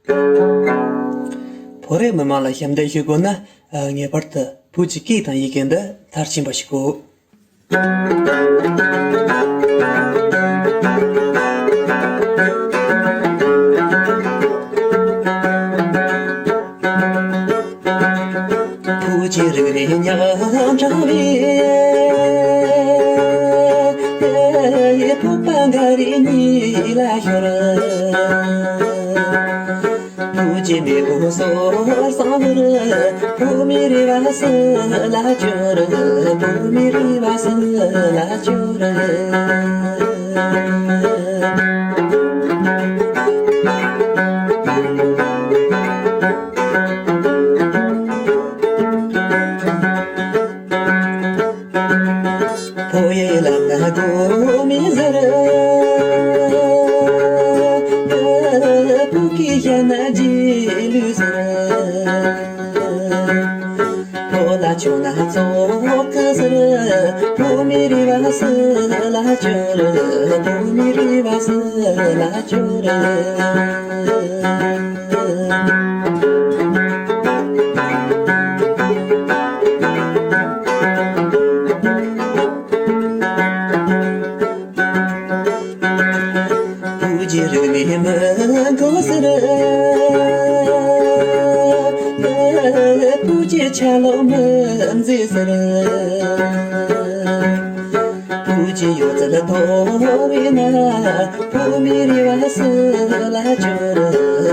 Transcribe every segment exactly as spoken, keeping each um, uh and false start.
བོད་རིགས་མི་མང་ལ་ཞབས་འདེགས་ཞུ་དགོས་ན། ཨ། ངེས་པར་དུ་བོད་ཀྱི་སྐད་དང་ཡི་གེ་འདི་མཐར་ཕྱིན་པ་ཞིག་དགོས། བོད་ཀྱི་རིག་གནས་ཉག་ཕྲ་བའི། བོད་པ་འགའ་རེ་གཉིད་ལ་ཤོར། བོད་ཀྱི་མེས་པོ་སོ་སོ་བོར། བོད་མིའི་རེ་བ་སུ་ལ་བཅོལ། བོད་མིའི་རེ་བ་སུ་ལ་བཅོལ། བོད་ཡིག་བསླབ་ན་དགོས་མི་ཟེར། བོད་སྐད་བཤད་ན་རྗེས་ལུས་ཟེར། བོད་ལྭ་མཆོངས་ན་ཚོགས་ཁག་ཟེར། བོད་མིའི་རེ་བ་སུ་ལ་བཅོལ། བོད་མིའི་རེ་བ་སུ་ལ་བཅོལ། བོད་ཀྱི་རིག་གནས་མི་དགོས་ཟེར། བོད་ཀྱི་ཆ་ལུགས་མི་མཛེས་ཟེར། བོད་ཀྱི་ཡོད་ཚད་དོར་བས་ན། བོད་མིའི་རེ་བ་སུ་ལ་བཅོལ།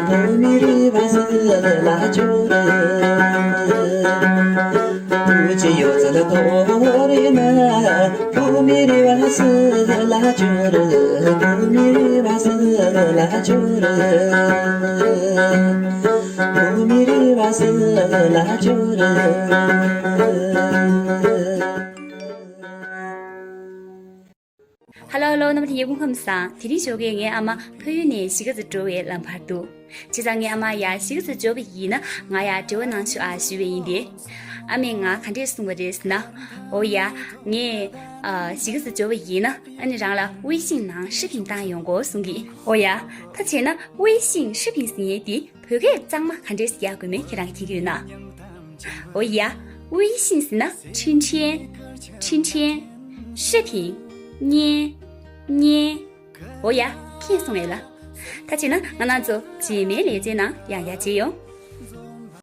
བོད་མིའི་རེ་བ་སུ་ལ་བཅོལ། བོད་ཀྱི་ཡོད་ཚད་དོར་བས་ན། བོད་མིའི་རེ་བ་སུ་ལ་བཅོལ། བོད་མིའི་རེ་བ་སུ་ལ་བཅོལ། བོད་མིའི་རེ་བ་སུ་ལ་བཅོལ། ཧ་ལོ་ཧ་ལོ། རྣམ་པ་ལྷན་རྒྱས་སྐུ་ཁམས་བཟང་། དེ་རིང་ཞོགས་ཀས་ངའི་ཨ་མ་ཕ་ཡུལ་ནས་གཞིས་ཀ་རྩེ་འགྲོ་བའི་ལམ་བར་འདུག་བྱས་ཙང་ངའི་ཨ་མ་ཡར་གཞིས་ཀ་རྩེ་འབྱོར་བ་ཡིན་ན་ང་ཡར་འབྲེལ་བ་གནང་ཤོག་ཨ་ཞུས་པ་ཡིན་ཏེ། ཨ་མས་ང་ག་འདྲས་གསུངས་པ་རེད་ཟེར་ན། འོ་ཡ། ངས་ཨ་གཞིས་ཀ་རྩེ་འབྱོར་བ་ཡིན་ན་ཨ་ནི་རང་ལ་微信ནང་视频བཏང་ཡོང་དགོས་གསུང་གི། འོ་ཡ། ད་བྱས་ན་微信视频ཟེར་མཁན་དེ་བོད་སྐད་གཙང་མ་ག་འདྲས་ཟེར་ཡག་དགོས་མིན་ཁྱེད་རང་གིས་མཁྱེན་གྱི་ཡོད་ན། འོ་ཡ། 微信ཟེར་ན་ཁྲིན་ཁྲེན། ཁྲིན་ཁྲེན། 视频། བརྙན། བརྙན། འོ་ཡ། མཁྱེན་སོང་ངས་ལ། ད་བྱས་ན་ང་རང་ཚོ་རྗེས་མའི་ལེ་ཚན་ནང་ཡང་ཡར་མཇལ་ཡོང་།